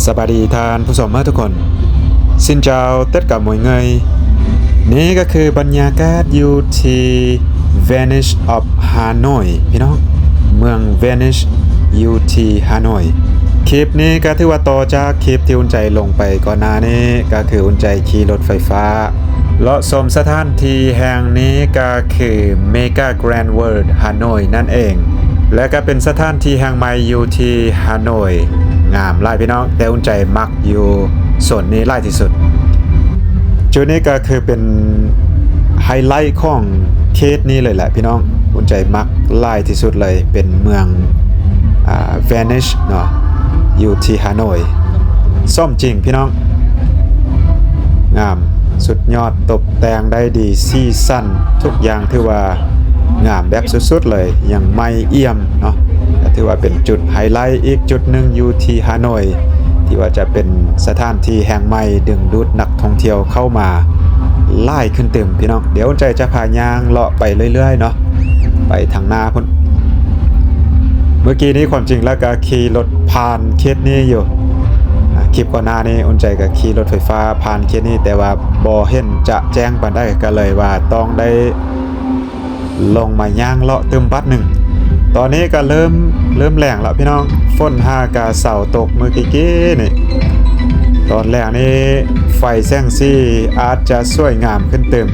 ສະບາຍດີທ່ານຜູ້ຊົມເໝິດທຸກຄົນ. Xin chào tất cả mọi người. ນີ້ກໍຄືບັນຍາກາດຢູ່ທີ່ Venice of Hanoi ພີ່ນ້ອງ, ເມືອງ Venice ຢູ່ທີ່ Hanoi. ຄລິບນີ້ກໍຖືວ່າຕໍ່ຈາກຄລິບທີ່ອຸ່ນໃຈລົງໄປກ່ອນໜ້ານີ້, ກໍຄືອຸ່ນໃຈຂີ່ລົດໄຟຟ້າເລາະຊົມສະຖານທີ່ແຫ່ງນີ້, ກໍຄື Mega Grand World Hanoi ນັ້ນເອງ. ແລະກໍເປັນສະຖານທີ່ແຫ່ງໃໝ່ຢູ່ທີ່ຮາໂນຍ, ງາມຫຼາຍພີ່ນ້ອງ, ແຕ່ອຸ່ນໃຈມັກຢູ່ໂຊນນີ້ຫຼາຍທີ່ສຸດ. ຈຸດນີ້ກໍຄືເປັນໄຮໄລຂອງເຂດນີ້ເລີຍແຫຼະພີ່ນ້ອງ, ອຸ່ນໃຈມັກຫຼາຍທີ່ສຸດເລີຍ, ເປັນເມືອງ ອາ Venice ເນາະ, ຢູ່ທີ່ຮາໂນຍ. ສົມຈິງພີ່ນ້ອງ, ງາມສຸດຍອດ, ຕົບແຕ່ງໄດ້ດີ, ສີສັນທຸກຢ່າງຖືວ່າງາມແບບສຸດໆເລີຍ, ຍັງໃໝ່ອ່ຽມເນາະ. ກໍຖືວ່າເປັນຈຸດໄຮໄລອີກຈຸດໜຶ່ງຢູ່ທີ່ຮາໂນຍ, ທີ່ວ່າຈະເປັນສະຖານທີ່ແຫ່ງໃໝ່ດຶງດູດນັກທ່ອງທ່ຽວເຂົ້າມາຫຼາຍຂຶ້ນຕື່ມພີ່ນ້ອງ. ດຽວໃຈຈະພາຍ່າງເລາະໄປເລື້ອຍໆເນາະ, ໄປທາງໜ້າພຸ້ນ. ເມື່ອກີ້ນີ້ຄວາມຈິງແລ້ວກໍຂີ່ລົດຜ່ານເຂດນີ້ຢູ່, ອາ ຄລິບກ່ອນໜ້ານີ້ອຸ່ນໃຈກໍຂີ່ລົດໄຟຟ້າຜ່ານເຂດນີ້, ແຕ່ວ່າບໍ່ເຫັນຈະແຈ້ງປານໃດ, ກໍເລີຍວ່າຕ້ອງໄດ້ລົງມາຍ່າງເລາະຕື່ມບາດໜຶ່ງ. ຕອນນີ້ກໍເລີ່ມ ເລີ່ມແລງແລ້ວພີ່ນ້ອງ, ຝົນຫາກະເຊົາຕົກມື້ກີ້ໆນີ້. ຕອນແລງນີ້ໄຟແສງສີອາດຈະສວຍງາມຂຶ້ນຕື່ມ,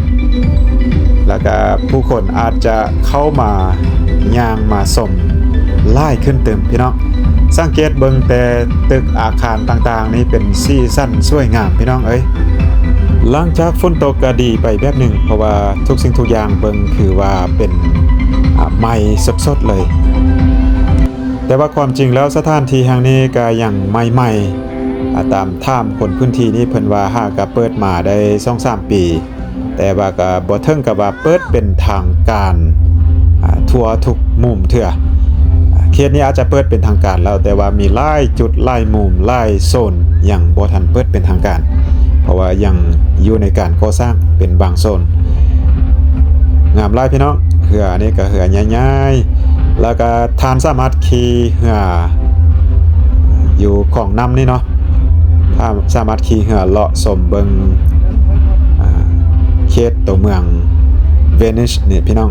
ແລ້ວກະຜູ້ຄົນອາດຈະເຂົ້າມາຍ່າງມາຊົມຫຼາຍຂຶ້ນຕື່ມພີ່ນ້ອງ. ສັງເກດເບິ່ງແຕ່ຕຶກອາຄານຕ່າງໆນີ້ເປັນສີສັນສວຍງາມພີ່ນ້ອງເອີຍ. ຫຼັງຈາກຝົນຕົກກະດີໄປແບບໜຶ່ງ, ເພາະວ່າທຸກສິ່ງທຸກຢ່າງເບິ່ງຄືວ່າເປັນ ອາ ໃໝ່ສົດໆເລີຍ. ແຕ່ວ່າຄວາມຈິງແລ້ວສະຖານທີ່ແຫ່ງນີ້ກະຍັງໃໝ່ໆ, ອາ ຕາມຖາມຄົນພື້ນທີ່ນີ້ເພິ່ນວ່າຫາກະເປີດມາໄດ້ສອງສາມປີ, ແຕ່ວ່າກໍບໍ່ເຖິງກັບວ່າເປີດເປັນທາງການ ອາ ທົ່ວທຸກມຸມເທື່ອ. ເຂດນີ້ອາດຈະເປີດເປັນທາງການແລ້ວ, ແຕ່ວ່າມີຫຼາຍຈຸດ, ຫຼາຍມຸມ, ຫຼາຍໂຊນຍັງບໍ່ທັນເປີດເປັນທາງການ, ເພາະວ່າຍັງຢູ່ໃນການກໍ່ສ້າງເປັນບາງໂຊນ. ງາມຫຼາຍພີ່ນ້ອງ, ເຮືອອັນນີ້ກໍເຮືອໃຫຍ່ໆ, ແລ້ວກໍທ່ານສາມາດຂີ່ເຮືອຢູ່ຂອງນ້ຳນີ້ເນາະ. ຖ້າສາມາດຂີ່ເຮືອເລາະຊົມເບິ່ງ ອາ ເຂດຕົວເມືອງ Venice ນີ້ພີ່ນ້ອງ,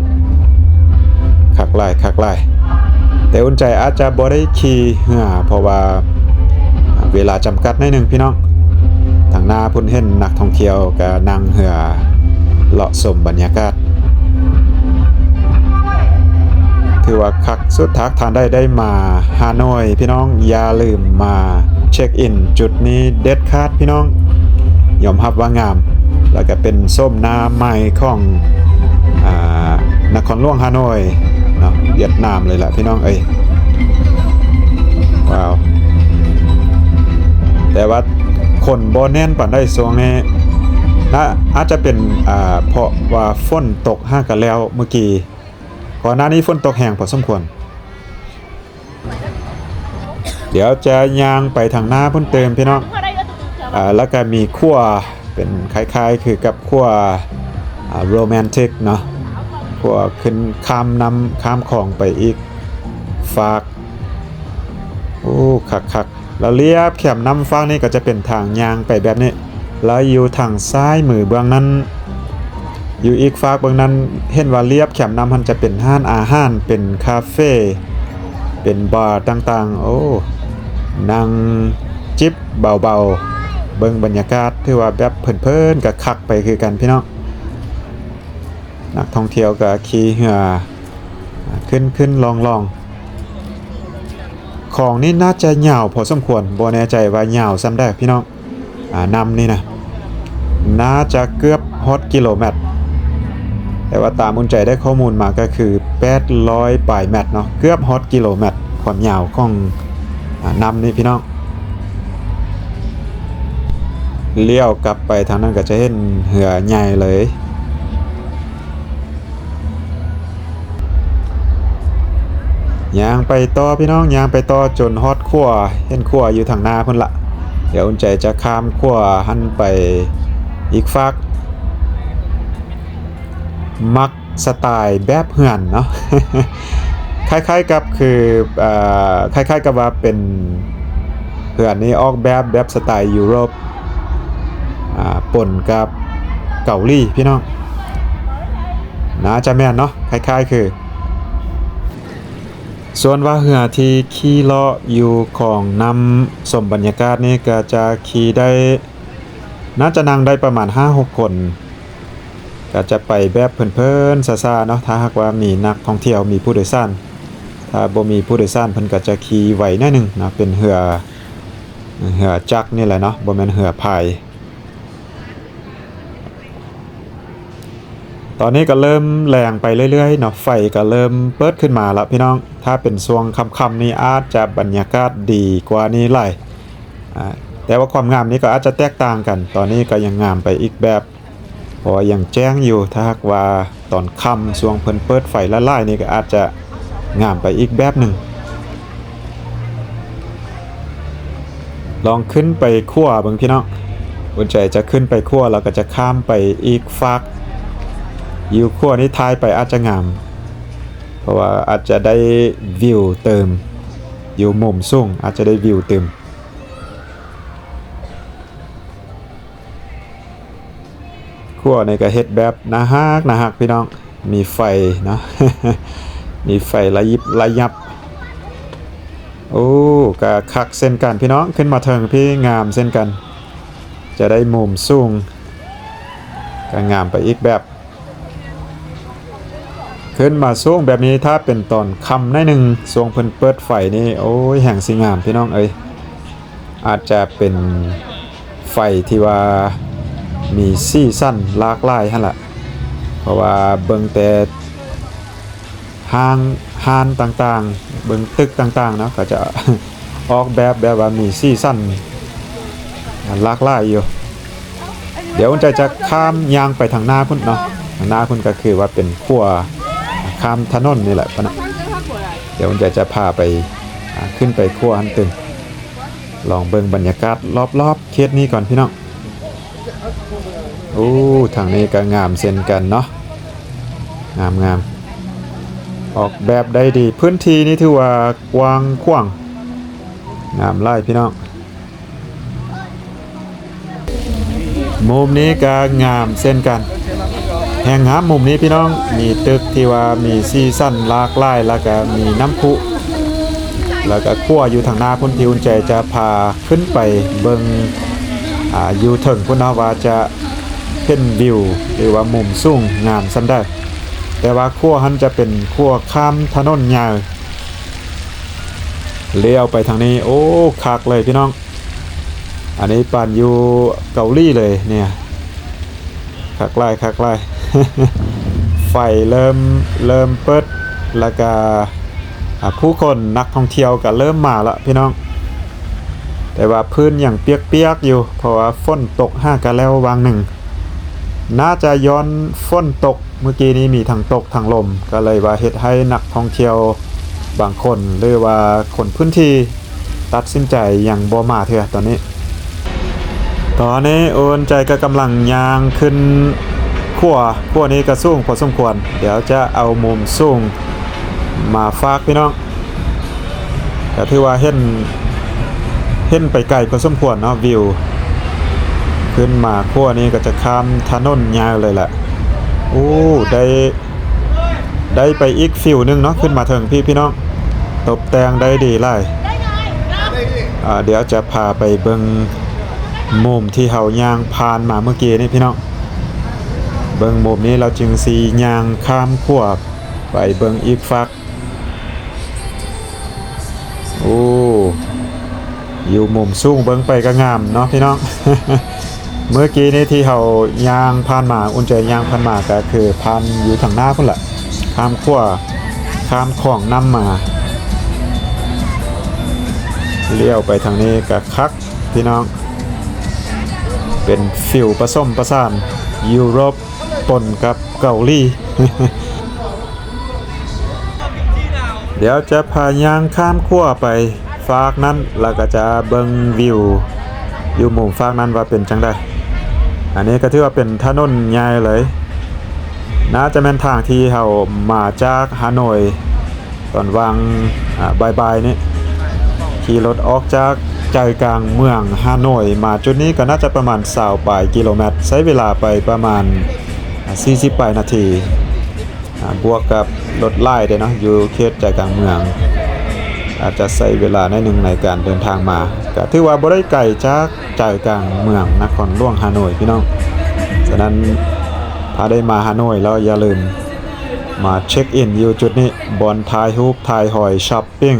ຄັກຫຼາຍ ຄັກຫຼາຍ. ແຕ່ອຸ່ນໃຈອາດຈະບໍ່ໄດ້ຂີ່ເຮືອ ເພາະວ່າເວລາຈຳກັດໜ້ອຍໜຶ່ງພີ່ນ້ອງ. ທາງໜ້າພຸ້ນເຫັນນັກທ່ອງທ່ຽວກໍນັ່ງເຮືອເລາະຊົມບັນຍາກາດ. ຖືວ່າຄັກສຸດ. ຖ້າທ່ານໃດໄດ້ມາຮາໂນຍພີ່ນ້ອງ, ຢ່າລືມມາເຊັກອິນຈຸດນີ້ເດັດຂາດພີ່ນ້ອງ. ຍອມຮັບວ່າງາມ, ແລ້ວກໍເປັນໂສມໜ້າໃໝ່ຂອງ ອາ ນະຄອນຫຼວງຮາໂນຍເນາະ, ຫວຽດນາມເລີຍລະພີ່ນ້ອງເອີຍ. ວ້າວ, ແຕ່ວ່າຄົນບໍ່ແໜ້ນປານໃດຊ່ວງນີ້ນະ, ອາດຈະເປັນ ອາ ເພາະວ່າຝົນຕົກຫາກະແລ້ວມື້ກີ້. ກ່ອນໜ້ານີ້ຝົນຕົກແຮງພໍສົມຄວນ. ດຽວຈະຍ່າງໄປທາງໜ້າພຸ້ນຕື່ມພີ່ນ້ອງ. ອາ ແລ້ວກໍມີຂົວເປັນຄ້າຍໆຄືກັບຂົວ ອາ ໂຣແມນຕິກເນາະ, ຂົວຂຶ້ນຂ້າມນ້ຳຂ້າມຂອງໄປອີກຟາກ. ໂອ້ ຄັກໆ. ແລ້ວລຽບແຄມນ້ຳຟາກນີ້ກໍຈະເປັນທາງຍ່າງໄປແບບນີ້, ແລ້ວຢູ່ທາງຊ້າຍມືເບື້ອງນັ້ນ, ຢູ່ອີກຟາກເບື້ອງນັ້ນ ເຫັນວ່າລຽບແຄມນ້ຳຫັ້ນຈະເປັນຮ້ານອາຫານ, ເປັນຄາເຟ, ເປັນບາຕ່າງໆ. ໂອ້ ນັ່ງຈິບເບົາໆ, ເບິ່ງບັນຍາກາດ ຖືວ່າແບບເພີນໆ ກໍຄັກໄປຄືກັນພີ່ນ້ອງ. ນັກທ່ອງທ່ຽວກໍຂີ່ເຮືອຂຶ້ນໆ ລ່ອງໆ. ຂອງນີ້ໜ້າຈະຍາວພໍສົມຄວນ, ບໍ່ແນ່ໃຈວ່າຍາວສ່ຳໃດພີ່ນ້ອງ. ອາ ນ້ຳນີ້ນະ ໜ້າຈະເກືອບຮອດກິໂລແມັດ, ແຕ່ວ່າຕາມອຸ່ນໃຈໄດ້ຂໍ້ມູນມາກໍຄືແປດຮ້ອຍປາຍແມັດເນາະ, ເກືອບຮອດກິໂລແມັດ ຄວາມຍາວຂອງ ອາ ນ້ຳນີ້ພີ່ນ້ອງ. ລ້ຽວກັບໄປທາງນັ້ນກໍຈະເຫັນເຮືອໃຫຍ່ເລີຍ. ຍ່າງໄປຕໍ່ພີ່ນ້ອງ, ຍ່າງໄປຕໍ່ຈົນຮອດຂົວ, ເຫັນຂົວຢູ່ທາງໜ້າພຸ້ນລະ. ດຽວອຸ່ນໃຈຈະຂ້າມຂົວຫັ້ນໄປອີກຟາກ. ມັກສະຕາຍແບບເຮືອນເນາະ, ຄ້າຍໆກັບຄື ເອີ ຄ້າຍໆກັບວ່າເປັນ ເຮືອນີ້ອອກແບບ ແບບສະໄຕຢູໂຣບ ອ່າ ປົນກັບເກົາຫຼີພີ່ນ້ອງ. ໜ້າຈະແມ່ນເນາະ ຄ້າຍໆຄື. ສ່ວນວ່າເຮືອທີ່ຂີ່ເລາະຢູ່ຂອງນ້ຳ ຊົມບັນຍາກາດນີ້ ກໍຈະຂີ່ໄດ້ ໜ້າຈະນັ່ງໄດ້ປະມານຫ້າຫົກຄົນ. ກໍຈະໄປແບບເພີນໆຊ້າໆເນາະ ຖ້າຫາກວ່າມີນັກທ່ອງທ່ຽວ ມີຜູ້ໂດຍສານ. ຖ້າບໍ່ມີຜູ້ໂດຍສານ ເພິ່ນກໍຈະຂີ່ໄວໜ້ອຍໜຶ່ງເນາະ. ເປັນເຮືອ ເຮືອຈັກນີ້ແຫຼະເນາະ ບໍ່ແມ່ນເຮືອພາຍ. ຕອນນີ້ກໍເລີ່ມແລງໄປເລື້ອຍໆເນາະ ໄຟກໍເລີ່ມເປີດຂຶ້ນມາແລ້ວພີ່ນ້ອງ. ຖ້າເປັນຊ່ວງຄ່ຳໆນີ້ ອາດຈະບັນຍາກາດດີກວ່ານີ້ຫຼາຍ. ອ່າ ແຕ່ວ່າຄວາມງາມນີ້ກໍອາດຈະແຕກຕ່າງກັນ. ຕອນນີ້ກໍຍັງງາມໄປອີກແບບ ເພາະວ່າຍັງແຈ້ງຢູ່. ຖ້າຫາກວ່າຕອນຄ່ຳ ຊ່ວງເພິ່ນເປີດໄຟຫຼາຍໆນີ້ ກໍອາດຈະງາມໄປອີກແບບໜຶ່ງ. ລອງຂຶ້ນໄປຂົວເບິ່ງພີ່ນ້ອງ. ອຸ່ນໃຈຈະຂຶ້ນໄປຂົວ ແລ້ວກໍຈະຂ້າມໄປອີກຟາກ. ຢູ່ຂົວນີ້ຖ່າຍໄປອາດຈະງາມ ເພາະວ່າອາດຈະໄດ້ວິວຕື່ມ. ຢູ່ມຸມສູງອາດຈະໄດ້ວິວຕື່ມ. ຂົວນີ້ກໍເຮັດແບບໜ້າຮັກ ໜ້າຮັກພີ່ນ້ອງ. ມີໄຟເນາະ ມີໄຟລະຍິບລະຍັບ. ໂອ້ ກໍຄັກເຊັ່ນກັນພີ່ນ້ອງ. ຂຶ້ນມາເທິງພີ້ງາມເຊັ່ນກັນ. ຈະໄດ້ມຸມສູງ ກໍງາມໄປອີກແບບ. ຂຶ້ນມາສູງແບບນີ້ ຖ້າເປັນຕອນຄ່ຳໜ້ອຍໜຶ່ງ ຊ່ວງເພິ່ນເປີດໄຟນີ້ ໂອ້ຍ ແຮ່ງຊິງາມພີ່ນ້ອງເອີຍ. ອາດຈະເປັນໄຟທີ່ວ່າມີສີສັນຫຼາກຫຼາຍຫັ້ນລະ ເພາະວ່າເບິ່ງແຕ່ຫ້າງຮ້ານຕ່າງໆ ເບິ່ງຕຶກຕ່າງໆເນາະ ເຂົາຈະອອກແບບ ແບບວ່າມີສີສັນຫຼາກຫຼາຍຢູ່. ດຽວອຸ່ນໃຈຈະຂ້າມຍ່າງໄປທາງໜ້າພຸ້ນເນາະ ທາງໜ້າພຸ້ນກໍຄືວ່າເປັນຂົວຂ້າມຖະໜົນນີ້ແຫຼະເນາະ. ດຽວອຸ່ນໃຈຈະພາໄປ ອ່າ ຂຶ້ນໄປຂົວຫັ້ນຕື່ມ. ລອງເບິ່ງບັນຍາກາດລອບໆເຂດນີ້ກ່ອນພີ່ນ້ອງ. ໂອ້ ທາງນີ້ກໍງາມເຊັ່ນກັນເນາະ ງາມໆ ອອກແບບໄດ້ດີ. ພື້ນທີ່ນີ້ຖືວ່າກວ້າງຂວາງ ງາມຫຼາຍພີ່ນ້ອງ. ມຸມນີ້ກໍງາມເຊັ່ນກັນ ແຮ່ງງາມມຸມນີ້ພີ່ນ້ອງ. ມີຕຶກທີ່ວ່າມີສີສັນຫຼາກຫຼາຍ ແລ້ວກໍມີນ້ຳພຸ ແລ້ວກໍຂົວຢູ່ທາງໜ້າພຸ້ນ ທີ່ອຸ່ນໃຈຈະພາຂຶ້ນໄປເບິ່ງ ອ່າ ຢູ່ເທິງພຸ້ນເນາະ ວ່າຈະເຫັນວິວ ຫຼືວ່າມຸມສູງງາມສ່ຳໃດ. ແຕ່ວ່າຂົວຫັ້ນຈະເປັນຂົວຂ້າມຖະໜົນໃຫຍ່. ລ້ຽວໄປທາງນີ້ ໂອ້ ຄັກເລີຍພີ່ນ້ອງ. ອັນນີ້ປານຢູ່ເກົາຫຼີເລີຍເນຍ ຄັກຫຼາຍ ຄັກຫຼາຍ. ໄຟເລີ່ມ ເລີ່ມເປີດ ແລ້ວກະ ອ່າ ຜູ້ຄົນນັກທ່ອງທ່ຽວກະເລີ່ມມາລະພີ່ນ້ອງ. ແຕ່ວ່າພື້ນຍັງປຽກໆຢູ່ ເພາະວ່າຝົນຕົກຫາກະແລ້ວຫວ່າງໜຶ່ງ. ໜ້າຈະຍ້ອນຝົນຕົກ ມື້ກີ້ນີ້ມີທັງຕົກທັງລົມ ກໍເລີຍວ່າເຮັດໃຫ້ນັກທ່ອງທ່ຽວບາງຄົນ ຫຼືວ່າຄົນພື້ນທີ່ຕັດສິນໃຈຍັງບໍ່ມາເທື່ອຕອນນີ້. ຕອນນີ້ອຸ່ນໃຈກໍກຳລັງຍ່າງຂຶ້ນຂົວ ຂົວນີ້ກໍສູງພໍສົມຄວນ ດຽວຈະເອົາມຸມສູງມາຝາກພີ່ນ້ອງ. ກໍຖືວ່າເຫັນ ເຫັນໄປໄກພໍສົມຄວນເນາະ ວິວ. ຂຶ້ນມາຂົວນີ້ກໍຈະຂ້າມຖະໜົນຍາວເລີຍແຫຼະ. ໂອ້ ໄດ້ ໄດ້ໄປອີກຟີວໜຶ່ງເນາະ ຂຶ້ນມາເທິງພີ້ພີ່ນ້ອງ ຕົບແຕ່ງໄດ້ດີຫຼາຍ. ອ່າ ດຽວຈະພາໄປເບິ່ງມຸມທີ່ເຮົາຍ່າງຜ່ານມາເມື່ອກີ້ນີ້ພີ່ນ້ອງ. ເບິ່ງມຸມນີ້ ແລ້ວຈຶ່ງຊິຍ່າງຂ້າມຂົວໄປເບິ່ງອີກຟາກ. ໂອ້ ຢູ່ມຸມສູງເບິ່ງໄປກໍງາມເນາະພີ່ນ້ອງ. ເມື່ອກີ້ນີ້ທີ່ເຮົາຍ່າງຜ່ານມາ ອຸ່ນໃຈຍ່າງຜ່ານມາ ກໍຄືຜ່ານຢູ່ທາງໜ້າພຸ້ນລະ ຂ້າມຂົວ ຂ້າມຂອງນ້ຳມາ. ລ້ຽວໄປທາງນີ້ກໍຄັກພີ່ນ້ອງ ເປັນຟີວປະສົມປະສານຢູໂຣບ ປົນກັບເກົາຫຼີ. ດຽວຈະພາຍ່າງຂ້າມຂົວໄປຟາກນັ້ນ ແລ້ວກໍຈະເບິ່ງວິວຢູ່ມຸມຟາກນັ້ນວ່າເປັນຈັ່ງໃດ. ອັນນີ້ກໍຖືວ່າເປັນຖະໜົນໃຫຍ່ເລີຍ ໜ້າຈະແມ່ນທາງທີ່ເຮົາມາຈາກຮາໂນຍ ຕອນຫວ່າງ ອ່າ ບ່າຍໆນີ້ ຂີ່ລົດອອກຈາກ ໃຈກາງເມືອງຮາໂນຍ. ມາຈຸດນີ້ກໍໜ້າຈະປະມານຊາວປາຍກິໂລແມັດ, ໃຊ້ເວລາໄປປະມານສີ່ສິບປາຍນາທີ. ອ່າ ບວກກັບລົດຫຼາຍເດ້ເນາະ, ຢູ່ເຂດໃຈກາງເມືອງ ອາດຈະໃຊ້ເວລາໜ້ອຍໜຶ່ງໃນການເດີນທາງມາ. ກະຖືວ່າບໍ່ໄດ້ໄກຈາກໃຈກາງເມືອງນະຄອນຫຼວງຮາໂນຍພີ່ນ້ອງ. ສະນັ້ນ ຖ້າໄດ້ມາຮາໂນຍແລ້ວ ຢ່າລືມມາເຊັກອິນຢູ່ຈຸດນີ້, ບ່ອນຖ່າຍຮູບ, ຖ່າຍຫອຍ, ຊັອບປິງ,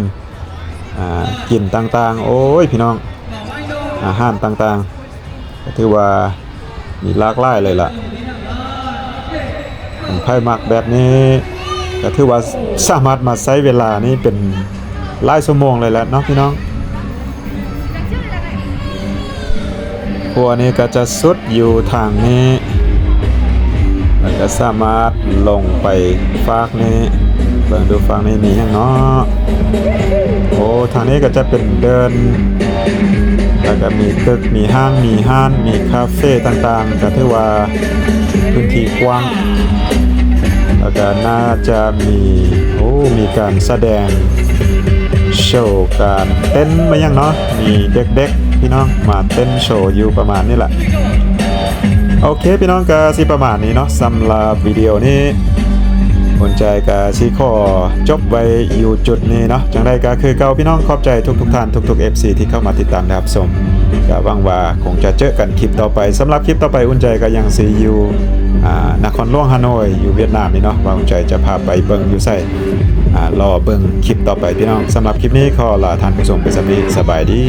ອ່າ ກິນຕ່າງໆ. ໂອ້ຍ ພີ່ນ້ອງ, ອາຫານຕ່າງໆ ກໍຖືວ່າມີຫຼາກຫຼາຍເລີຍລະ. ຄັນໃຜມັກແບບນີ້ ກໍຖືວ່າສາມາດມາໃຊ້ເວລານີ້ເປັນຫຼາຍຊົ່ວໂມງເລີຍແຫຼະເນາະພີ່ນ້ອງ. ຂົວນີ້ກໍຈະສຸດຢູ່ທາງນີ້ ແລ້ວກໍສາມາດລົງໄປຟາກນີ້. ເບິ່ງດູຟາກນີ້ມີຫຍັງເນາະ. ໂອ້ ທາງນີ້ກໍຈະເປັນເດີ່ນ ແລ້ວກໍມີຕຶກ ມີຫ້າງ ມີຮ້ານ ມີຄາເຟຕ່າງໆ, ກໍຖືວ່າພື້ນທີ່ກວ້າງ ແລ້ວກໍໜ້າຈະມີ ໂອ້ ມີການສະແດງໂຊການເຕັ້ນມາຫຍັງເນາະ, ມີເດັກໆ ພີ່ນ້ອງມາເຕັ້ນໂຊຢູ່ປະມານນີ້ລະ. ໂອເຄ ພີ່ນ້ອງ ກໍຊິປະມານນີ້ເນາະ ສຳລັບວິດີໂອນີ້ ອຸ່ນໃຈກໍຊິຂໍຈົບໄວ້ຢູ່ຈຸດນີ້ເນາະ. ຈັ່ງໃດກໍຄືເກົ່າ ພີ່ນ້ອງ ຂອບໃຈທຸກໆທ່ານ ທຸກໆ ເອັຟຊີ ທີ່ເຂົ້າມາຕິດຕາມ ແລະ ຮັບຊົມ. ກໍຫວັງວ່າຄົງຈະເຈີກັນຄລິບຕໍ່ໄປ. ສຳລັບຄລິບຕໍ່ໄປ ອຸ່ນໃຈກໍຍັງຊິຢູ່ ອ່າ ນະຄອນຫຼວງຮາໂນຍ ຢູ່ຫວຽດນາມນີ້ເນາະ, ວ່າອຸ່ນໃຈຈະພາໄປເບິ່ງຢູ່ໃສ ອ່າ ລໍເບິ່ງຄລິບຕໍ່ໄປ ພີ່ນ້ອງ. ສຳລັບຄລິບນີ້ຂໍລາທ່ານຜູ້ຊົມໄປສ່ຳນີ້. ສະບາຍດີ.